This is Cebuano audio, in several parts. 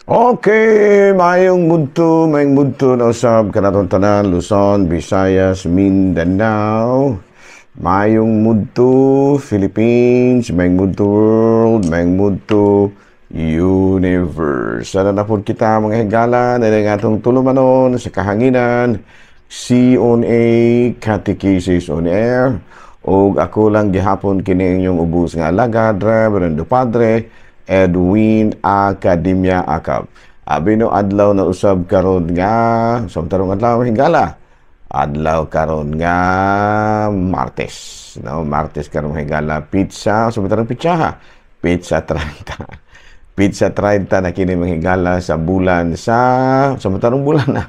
Okay, maayong mudto na usab kanatong tanan, Luzon, Visayas, Mindanao. Maayong mudto, Philippines, maayong mudto, world, maayong mudto, universe. Sana na po kita, mga higala, na nga atong tulumanon sa kahanginan, C on A, Catechesis on Air, og ako lang gihapon kini inyong ubos nga alagad, Reverendo Padre Edwin Academia Acab. Abi no, adlaw na usab karon nga sa tarong adlaw, higala. Adlaw karon nga Martes. No, Martes karon, higala, petsa sa tarong petsa. Petsa 30. Petsa 30 na kini, mga higala, sa bulan sa tarong bulan na.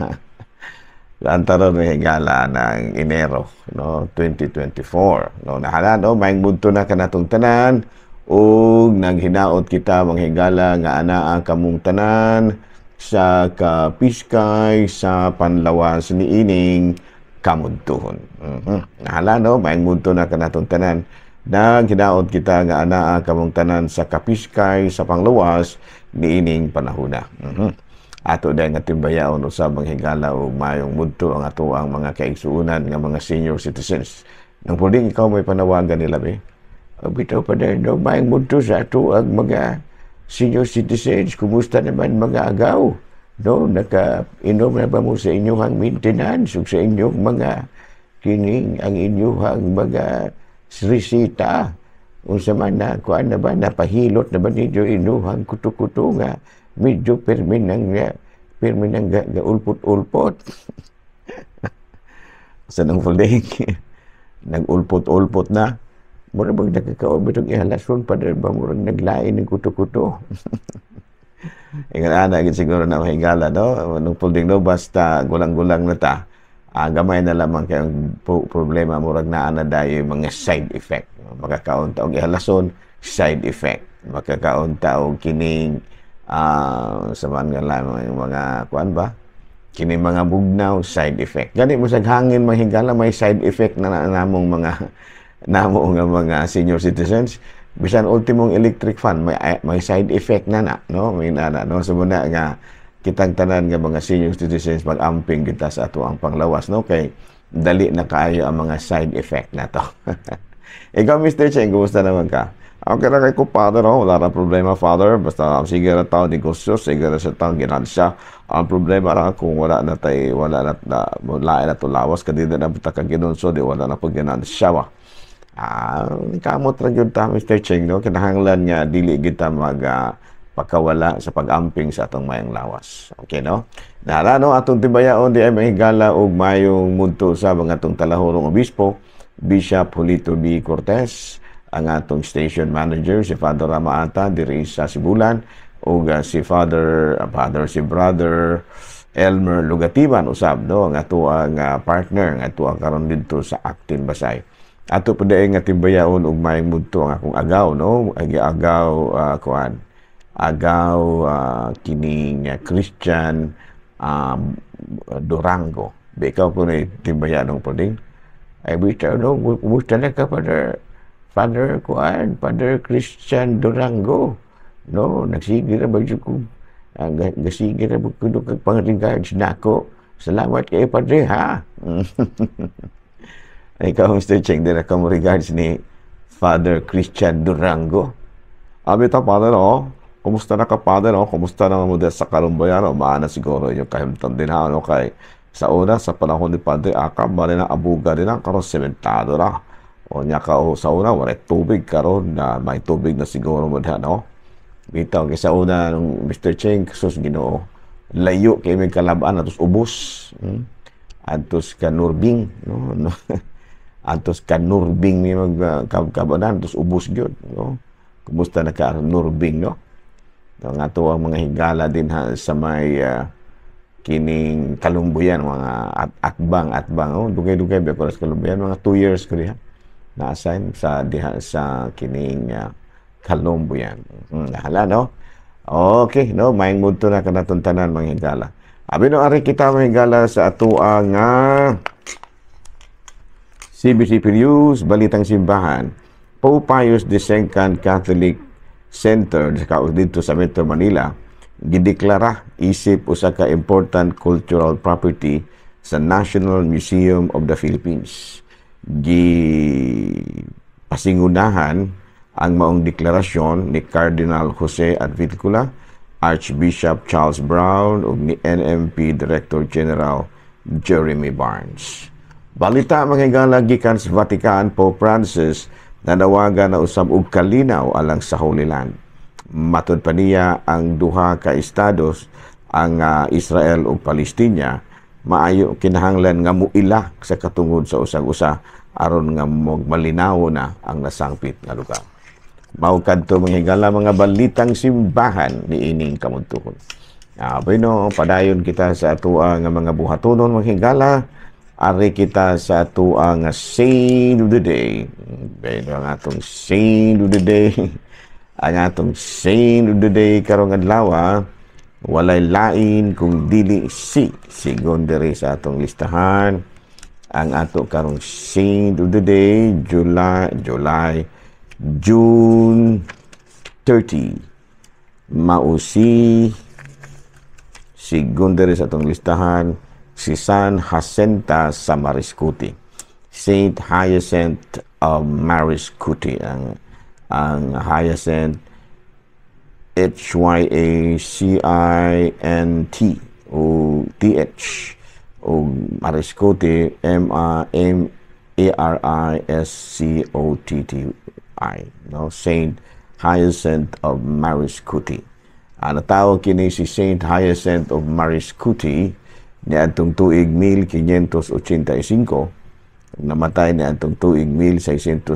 Antaron, mga higala, ng Enero, no, 2024. No, nahala no, maayong mudto na kanatong tanan ug naghinaot kita, mga higala, nga anaa kamong tanan sa kapiskay sa panlawas niining kamudtuhon. Nahala no, maayong mudto na kanatong tanan. Naghinaot kita nga anaa kamong tanan sa kapiskay sa panglawas niining panahuna. Ato dahil nga timbayaon usab, mga higala, ug maayong mudto ang ato ang mga kaigsuonan nga mga senior citizens. Nang pwedeng ikaw may panawagan nila be. Bitaw pa na, no, maayong mudto sa ato ang mga senior citizens. Kumusta naman, mga agaw? No, naka-inom na ba mo sa inyong maintenance ug sa inyong mga kining ang inyong mga resita? Unsa man na, kuan na ba, napahilot na ba ninyo inyong kuto-kuto nga medyo pirmi nang ga ulpot-ulpot? Sa nang fulding nag-ulpot-ulpot na. Mura bang nakakaon ba itong ihalason pa ba, murag naglain ng kuto-kuto? Ingon ana gid siguro na, mahigala, no, nung pulding, no, basta gulang-gulang na ta. Ah, gamay na lamang kay problema, murag naa na dayo mga side effect. Makakaon ta og ihalason, side effect. Makakaon ta og kining sa man nga lang mga kuan ba? Kini mga bugnaw, side effect. Gani mo sa hangin, mahigala, may side effect na, na namong mga namo nga mga senior citizens. Bisan ultimong electric fan, may side effect na na, no, may na, no. So muna nga kitang tanan nga mga senior citizens, mag-amping kita sa ato ang panglawas, no, kay dali na kaayo ang mga side effect na to. Ikaw, Mr. Cheng, kumusta naman ka? Okay ra kay ko, Father, no? Wala ra problema, Father. Basta sige ra tao negosyo, sige ra sa tao ginansya. Ang problema ra kung wala na tay wala na na wala na to lawas kadida na buta ka ginunso di wala na pag ginansya ba. Ah, kamot ra gyud ta, Mr. Cheng, no? Kinahanglan nga dili kita mag pagkawala sa pag-amping sa atong mayang lawas. Okay, no? Nara, no, atong timbayaon di ay mahigala og mayong mudto sa mga atong talahorong obispo, Bishop Julito B. Cortez, ang atong station manager si Father Ramaata diri sa Sibulan ug si Father Father si Brother Elmer Lugatiban usab, no, ang ato ang partner nga ato ang karon didto sa Actin Basay. Ato pa nga timbayaon og maayong mudto ang akong agaw, no, agi agaw kuan agaw kining Christian Durango. Be ikaw ko na timbayan ng pulding. Ay bitaw, no, kumusta na ka, Father Father kuan Father Christian Durango, no? Nagsige ra ba jud ko gasige ra ba kuno kag pang-regards nako. Salamat kay Padre, ha. Ikaw, Mr. Cheng, di na ka mo regards ni Father Christian Durango. Abi ta, Father, no? Kumusta na ka, Father, no? Kumusta na mo sa Kalumbayan, no? Maana siguro yung kahimtang din, ha, no? Kay sa una, sa panahon ni Padre Akam, bali na abuga din ang karon sementado na. O nya ka o, sa una, wala tubig, karon na may tubig na siguro mo diha, no? Bitaw, kay sa una, nung Mr. Cheng, sus Ginoo, layo kay may kalabaan, atos ubos. Antos ka Nurbing, no? No? Antos ka Nurbing ni mag kabanan, antos ubos gyud, no? Kumusta na ka Nurbing, no? Ang ato ang mga higala din ha, sa may kining Kalumbuyan, mga atbang atbang, oh, dugay-dugay ba ko sa Kalumbuyan, mga 2 years ko diha na-assign sa diha sa kining Kalumbuyan. Nahala, no? Okay, no, maayong mudto na kanatong tanan, mga higala. Abi no, ari kita, mga higala, sa atoa nga CBCP News, Balitang Simbahan. Pope Pius II Catholic Center dito sa Metro Manila Gideklara isip usa ka important cultural property sa National Museum of the Philippines. Gi pasingunahan ang maong deklarasyon ni Cardinal Jose Advincula, Archbishop Charles Brown ug ni NMP Director General Jeremy Barnes. Balita, mga higala, gikan sa Vatican, Pope Francis nanawagan na usab og kalinaw alang sa Holy Land. Matud pa niya, ang duha ka estados, ang Israel ug Palestina, maayo kinahanglan nga muila sa katungod sa usag-usa aron nga malinaw na ang nasangpit nga lugar. Mao kadto, mga higala, mga balitang simbahan niining kamudtuhon. Bueno, padayon kita sa atoa nga mga buhatonon, mga higala. Ari kita sa atoa nga saint of the day. Bueno, ang atong saint of the day. Ang atong saint of the day karong adlaw, walay lain kung dili si, sigon diri sa atong listahan, ang ato karong saint of the day, July, June 30, mao si, sigon diri sa atong listahan, si San Jacinta sa Mariscuti. Saint Hyacinth of Mariscuti. Ang Hyacinth, Hyacinth o TH, o Mariscuti, M A M A R I S C O T T I, no? Saint Hyacinth of Mariscuti. Natawag kini si Saint Hyacinth of Mariscuti niadtong tuig 1585, namatay niadtong tuig 1640.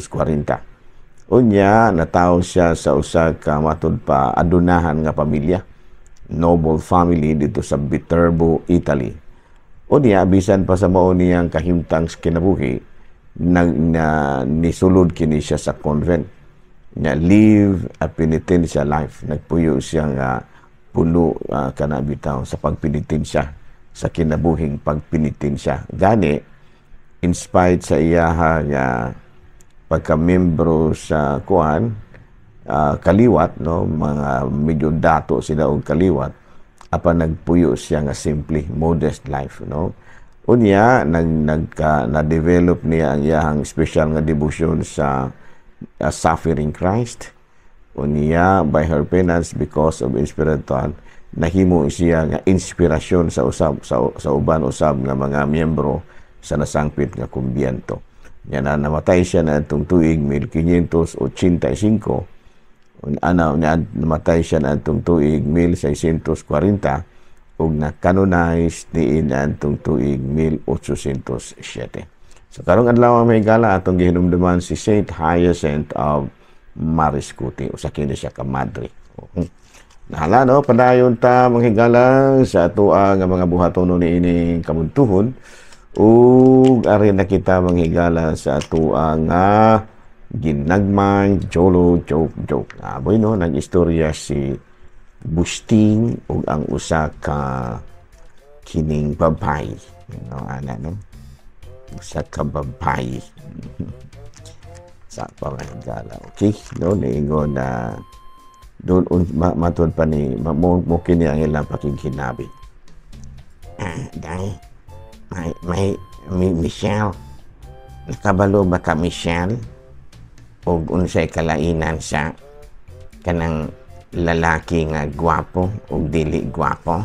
Unya, natawo siya sa usa ka matud pa adunahan nga pamilya, noble family dito sa Viterbo, Italy. Unya, bisan pa sa mao niyang kahimtang sa kinabuhi, na nisulod kini siya sa convent. Nya live a penitential life. Nagpuyo siya nga puno kana bitaw sa pagpenitensya, sa kinabuhing pagpenitensya. Gani, in spite sa iyaha nga pagka-membro sa kuan kaliwat, no, mga medyo dato sila og kaliwat, apan nagpuyo siya nga simply modest life, no? Unya, nag nagka na-develop niya ang iyahang special nga devotion sa suffering Christ. Unya, by her penance, because of inspiration, nahimo siya nga inspirasyon sa usab sa uban usab nga mga miyembro sa nasangpit nga kumbiyento. Nya na namatay siya na itong tuig 1585, ana namatay siya na itong tuig 1640 ug na-canonize niin atong tuig 1807. So karong adlaw, mga higala, atong gihinumduman si Saint Hyacinth of Mariscuti. Usa kini siya ka madre. Nahala, no, padayon ta, mga higala, sa atoa nga mga buhatonon niining kamuntuhon ug ari na kita, mga higala, sa atoa nga ginagmay jolo joke joke. Bueno, nag-istorya si Busting ug ang usa ka kining babae. No, ana, no? Usa ka babae. Sa pangahigala. Okay, no, niingon na doon matud pa ni mo kini ang ilang pakighinabi. Day, may Michelle. Nakabalo ba ka, Michelle? Og unsay kalainan sa kanang lalaki nga gwapo ug dili gwapo?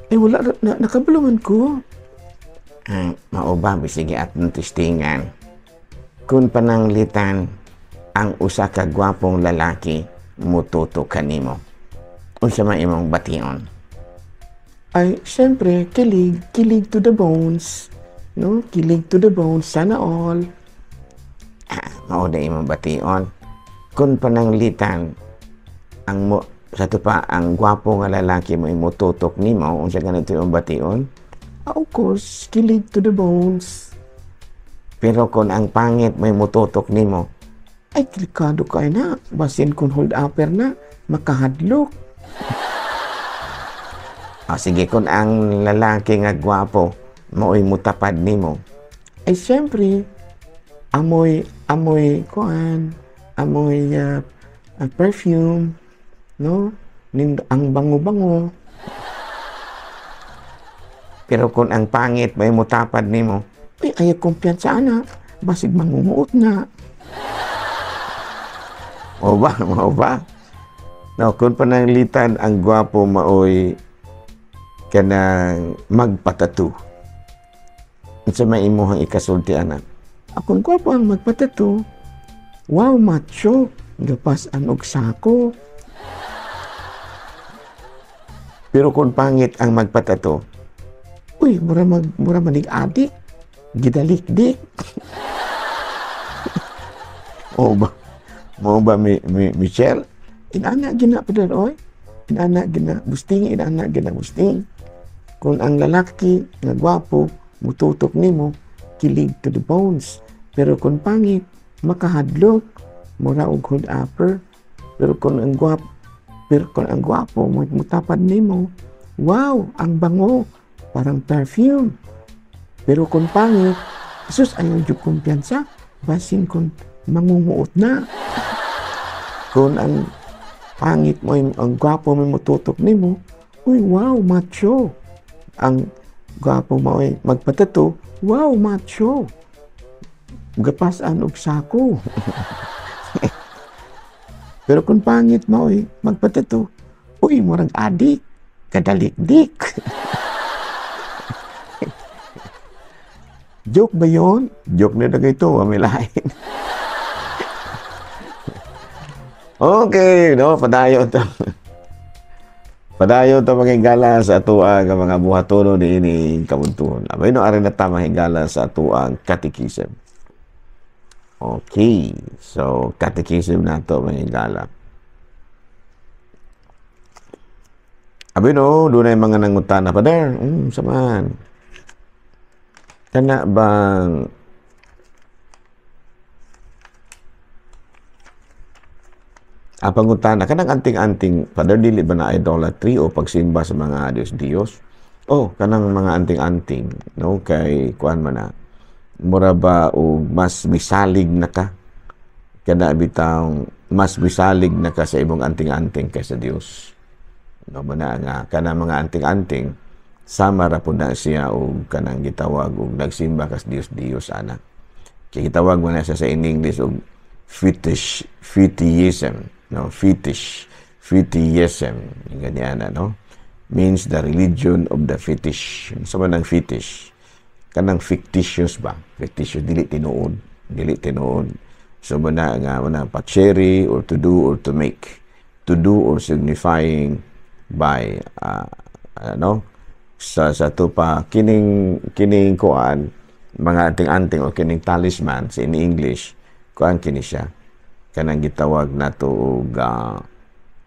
Eh, wala na, nakabalo man ko. Mao ba, sige, atong testingan. Kung pananglitan ang usa ka gwapong lalaki mututo kanimo, unsa man imong bation? Ay, syempre, kilig, kilig to the bones. No? Kilig to the bones, sana all. Mao na imong bation. Kung pananglitan ang mo sa to pa ang gwapo nga lalaki mo mututok nimo, unsa ganito imong bation? Of course, kilig to the bones. Pero kung ang pangit may mututok nimo? Ay, delikado kay na. Basin kung hold upper na, makahadlok. Sige, kung ang lalaki nga gwapo mao'y mutapad nimo? Ay, syempre, amoy, amoy, kuan, amoy perfume. No? Ang bango-bango. Pero kung ang pangit may mutapad nimo, uy, ayaw kumpiyansa ana, basig mangunguot na. O ba, mao ba? No, kung pananglitan ang gwapo maoy kanang magpatato. Unsa may imuhang ikasulti ana? Akong gwapo ang magpatato. Wow, macho, gapas-an og sako. Pero kung pangit ang magpatato, uy, mura manig adik, gidalikdik. O ba? Mo ba mi Michelle? Inana gina padre oy. Inana gina busting, inana gina busting. Kung ang lalaki nga gwapo mututok nimo, kilig to the bones. Pero kung pangit, makahadlok, mura og hold upper. Pero kung ang gwapo mutapad nimo, wow, ang bango, parang perfume. Pero kung pangit, sus, ayaw jud kumpiyansa, basin kung mangunguot na. Kung ang pangit mo, ang gwapo mo mututok nimo, uy, wow, macho. Ang gwapo mo ay magpatato, wow, macho. Gapasan og sako. Pero kung pangit mo ay magpatato, uy, murag adik, kadalikdik. Joke ba yun? Joke na na ito, mamilahin. Okay, no, padayon to. Padayon to mga higala sa atuang ang mga buhatono ni ini kabuntuon. Abay no, arin na ta mga higala sa atuang catechism. Okay, so catechism na to mga higala. Abay no, doon ay mga nangutana pa there. Saman. Kana bang pangutana, kanang anting-anting, Father, dili ba na idolatry o pagsimba sa mga Diyos-Diyos? Oh, kanang mga anting-anting, no? Kay kuan man na, mura ba o mas misalig na ka? Kada bitang mas misalig na ka sa imong anting-anting kaysa Dios. No, ba na nga, kanang mga anting-anting, sama ra po na siya o kanang gitawag og nagsimba kas Dios-Diyos ana. Kay gitawag man na siya sa in English og fetish, fetishism. No, fetish, fetishism, ganyan na, no? Means the religion of the fetish. Sa man ang fetish? Kanang fictitious ba? Fictitious, dili tinuod. Dili tinuod. So, muna nga, muna, pa-cherry or to do or to make. To do or signifying by, ano? Sa to pa, kining kuan, mga anting-anting o kining talisman, sa in English, kuan kini siya. Kanang gitawag nato og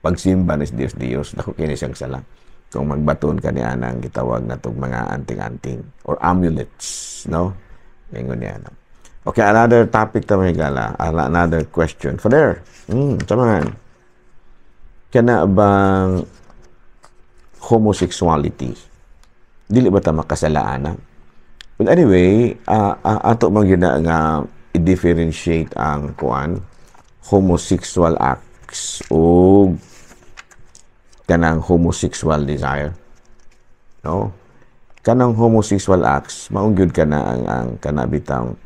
pagsimba ni Dios Dios, dako kini siyang sala. Kung magbaton kani anang gitawag nato mga anting-anting or amulets, no? Ingon niya, no? Okay, another topic ta mga higala, another question. Father, samahan. Kana bang homosexuality? Dili ba ta makasalaan na? But anyway, ato man gyud na nga i-differentiate ang kuan homosexual acts o kanang homosexual desire, no? Kanang homosexual acts maong gyud kana ang kanabitang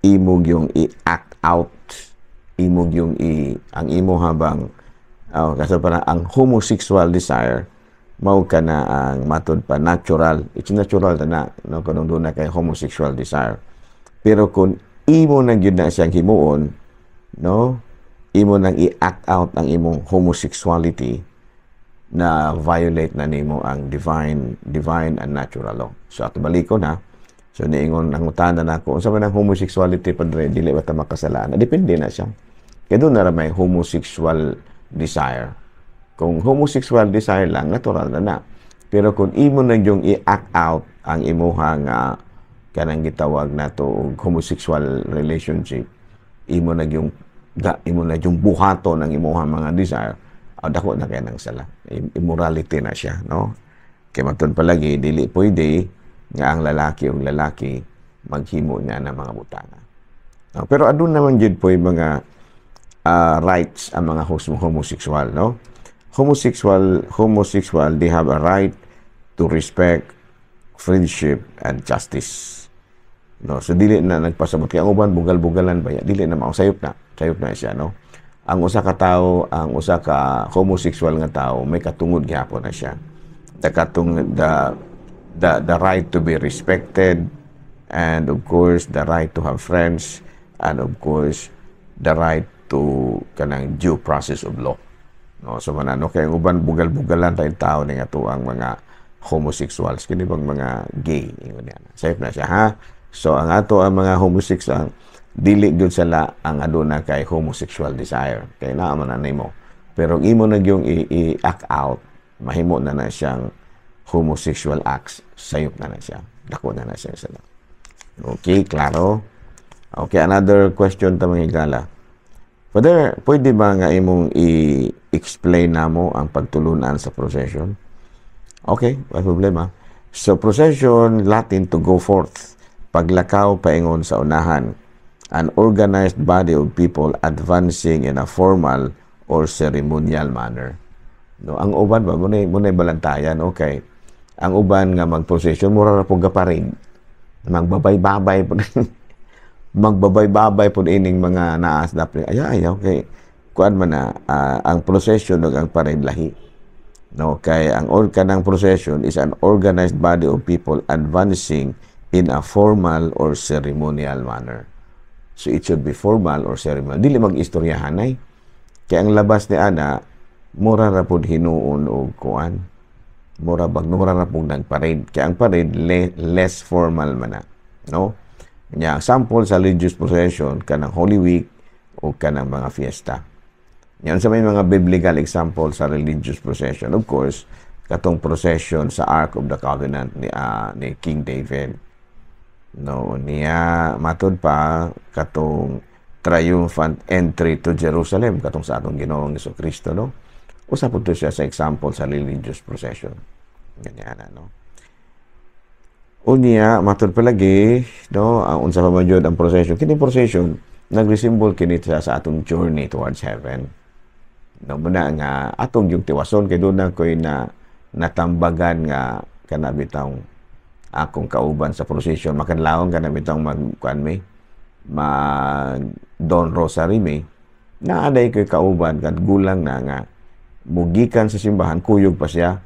imog yung i-act out, imog yung ang imo habang kasi para ang homosexual desire mao kana ang matod pa natural, it's natural na, no, kung doon na kay homosexual desire. Pero kung imo na gyud na siyang himuon, no, imo nang i-act out ang imong homosexuality, na violate na nimo ang divine and natural law. So ato balikon ha. So niingon ang utana nako, unsa man ang homosexuality, padre, dili ba ta makasalaan? Depende na siya. Kay doon na ra may homosexual desire. Kung homosexual desire lang, natural na na. Pero kung imo na yung i-act out ang imuhang kanang gitawag nato og homosexual relationship, imo na yung buhaton ang imuhang mga desire, dako na kay nang sala. Immorality na siya, no? Kay matud palagi dili pwede nga ang lalaki og lalaki maghimo niya ng mga butanga. No? Pero adun naman jud po'y mga rights ang mga homosexual, no? Homosexual, they have a right to respect, friendship and justice. No, so dili na nagpasabot kay ang uban bugal-bugalan ba ya, dili na mao, sayop na. Sayop na siya, no. Ang usa ka tawo, ang usa ka homosexual nga tawo, may katungod gihapon na siya. The katong the right to be respected and, of course, the right to have friends and, of course, the right to kanang due process of law. No, so manano kay ang uban bugal-bugalan tayong tao ni nga ang mga homosexuals, kini bang mga gay, ingon niya. Sayop na siya, ha. So ang ato ang mga homosexual, dili gyud sala ang aduna kay homosexual desire kay naa man na nimo. Pero ang imo na gyung i-act out, mahimo na na siyang homosexual acts, sayop na na siya. Dako na na siya sala. Okay, klaro? Okay, another question ta, mga higala. Father, pwede ba nga imong i-explain namo ang pagtulunan sa procession? Okay, wala problema. So, procession, Latin, to go forth. Paglakaw paingon sa unahan. An organized body of people advancing in a formal or ceremonial manner. No, ang uban ba muna balantayan, okay. Ang uban nga mag-procession, mura ra pud ga-parade. Magbabay-babay po. Magbabay-babay po ining mga naas na ay ay okay. Kuan man na ang procession ug ang parade lahi. No, kay ang or kanang procession is an organized body of people advancing in a formal or ceremonial manner. So it should be formal or ceremonial. Dili mag-istoryahan ay. Kay ang labas ni ana, mura ra pud hinuon og kuan. Mura bag mura ra pud nagparade. Kay ang parade less formal man na. No? Nya example sa religious procession, kanang Holy Week o kanang mga fiesta. Yan sa may mga biblical example sa religious procession. Of course, katong procession sa Ark of the Covenant ni King David. No, niya matud pa katong triumphant entry to Jerusalem katong sa atong Ginoong Kristo, no. Usa pud to siya sa example sa religious procession. Ganyan, no. Unya, matud palagi, no, ang unsa pa man jud ang procession. Kini procession nagresemble kini sa atong journey towards heaven. No, muna nga atong yung tiwason kay doon na ko'y na natambagan nga kana bitawng akong kauban sa procession, makanlaon kana bitawng mag kuan mi, mag Dawn Rosary mi, naaday ko'y kauban kat gulang na nga mugikan sa simbahan, kuyog pa siya.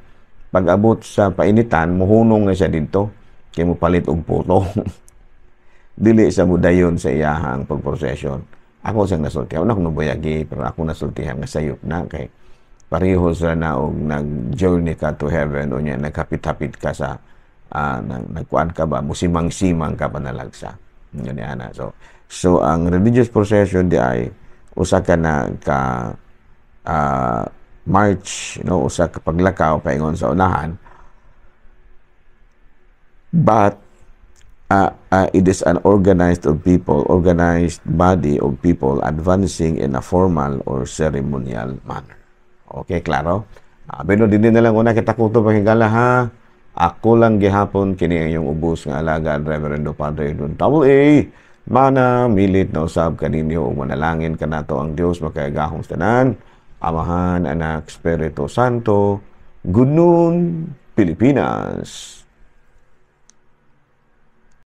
Pag abot sa painitan, muhunong na siya didto kay mo palit og puto. Dili sa mudayon sa iyahang pagprosesyon. Ako siyang nasultihan, wala akong nabuyagi, pero ako nasultihan nga sayop na kay pareho sa na og nag-journey ka to heaven o niya naghapit-hapit ka sa nagkuan ka ba, musimang-simang ka panalagsa. Ganyan na. So ang religious procession di ay usa ka na ka march, no, usa ka paglakaw paingon sa unahan, but it is an organized body of people advancing in a formal or ceremonial manner. Okay, klaro? Pero din na lang una kita kuto pakigala, ha. Ako lang gihapon kini ang inyong ubos nga alagad, Reverendo Padre Edwin Double A. Mana milit na usab kaninyo ug manalangin kanato ang Dios makagagahom sa tanan, Amahan, Anak, Espiritu Santo. Good noon, Pilipinas.